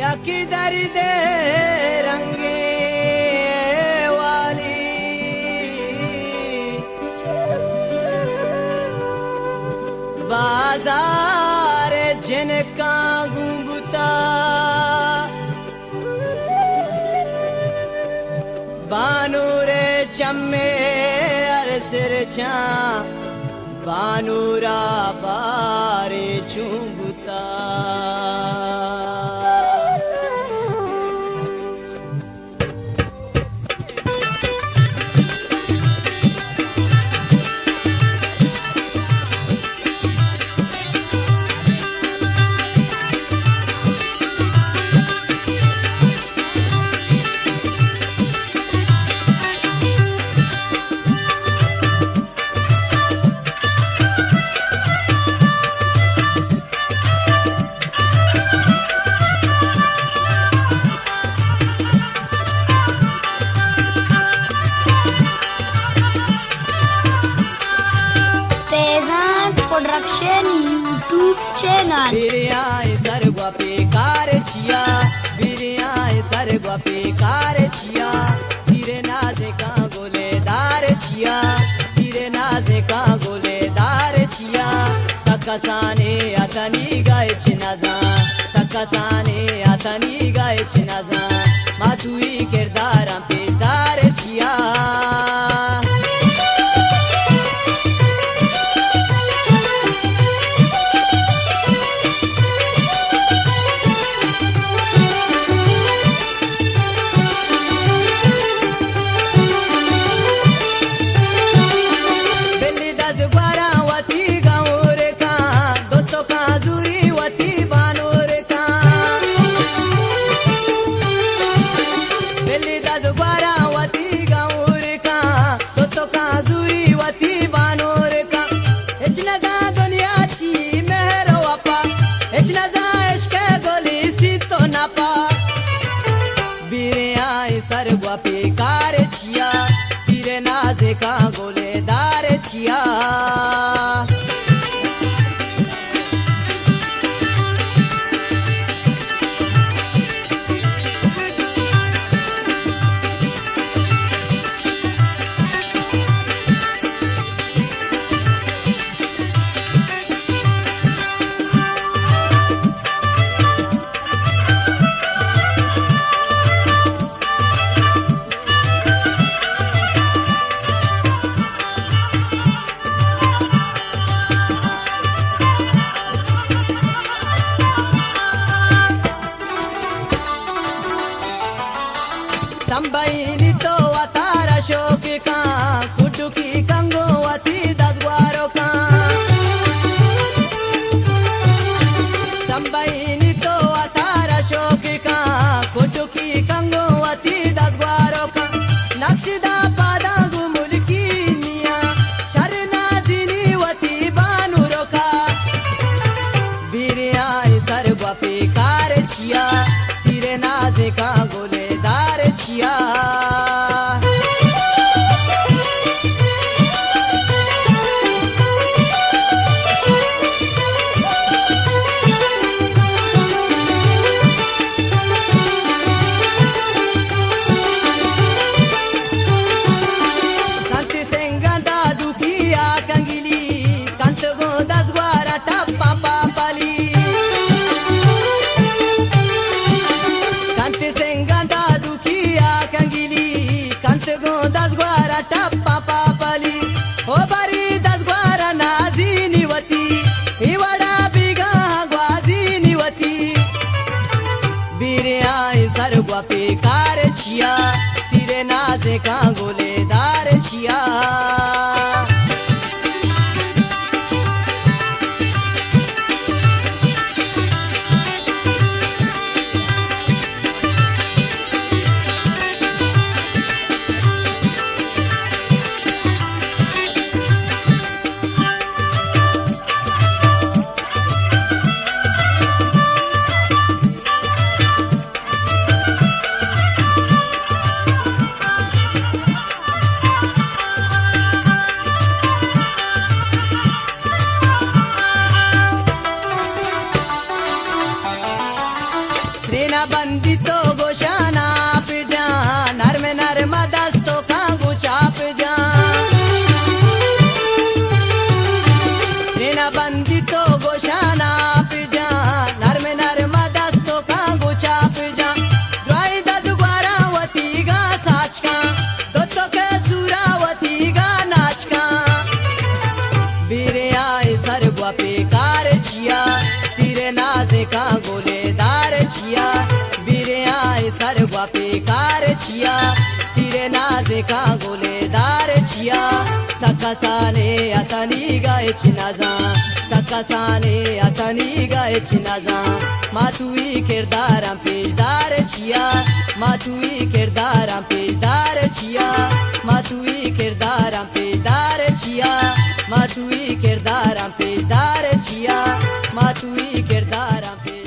یکی درد رنگیں والی، بازار جنکاں گوں بوتا، بانور چمے ہر سر چاں، بانورا بارے چون بوتا۔ فیضان پروڈکشن یوٹیوب چینل۔ بیریاں سر گوا پیکار چیا، بیریاں سر گوا پیکار چیا، سیر نازکاں گلے دار چیا، سیر نازکاں گلے دار چیا۔ تکسانے اتنی گچ نزان، تکسانے اتنی گچ نزان، ما توئی کرداراں پیشدار چیا۔ بلی دزگواراں وتی گور کاں، دوتکاں زوری وتی بانور کاں۔ بلی دزگواراں وتی گور کاں، دوتکاں زوری وتی بانور کاں۔ ہچ نزاں دنیا چی مہر و وپا، ہچ نزاں عشق گلی سی تو نپا۔ بیریاں سر گوا پیکار چیا، سیر نازکاں گلے دار چیا۔ سمبئینی تو وتارا شوق کاں، کڈکی کنگو وتی دزگوارو کاں۔ سمبئینی تو وتارا شوق کاں، کڈکی کنگو وتی دزگوارو کاں۔ نقش دا پاداں گوں ملکی میاں، شر نازینی وتی بانورو کا۔ بیریاں سر گوا پیکار چیا، سیر نازکاں گلے دار چیا۔ سنگاں دادوکی آ کنگلی، کنت گوں دزگوارا ٹپا پاپلی۔ کنت سنگاں دادوکی آ کنگلی، کنت گوں دزگوارا ٹپا پاپلی۔ او بری دزگوارا نازینی وتی، ای وڑا بیگاہ گوازینی وتی۔ بیریاں سر گوا پیکار چیا، سیر نازکاں گلے دار چیا۔ بندی تو گوشانا پجان، نرم نرم دستو کان گوچا پجان، درائی دد گوارا وتیگا ساچکان، دو تو کے سورا وتیگا ناچکان۔ بیرے آئے سر گوا پیکار چیا، سیر نازکاں گلے دار چیا۔ بیرے آئے سر گوا پیکار چیا، سیر نازکاں گلے دار چیا۔ سکسانے اتنی گا اچ نزان، سکسانے اتنی گا اچ نزان۔ ما توئی کرداراں پیشدار چیا، ما توئی کرداراں پیشدار چیا، ما توئی کرداراں پیشدار چیا، ما توئی کرداراں پیشدار چیا، ما توئی کرداراں پیش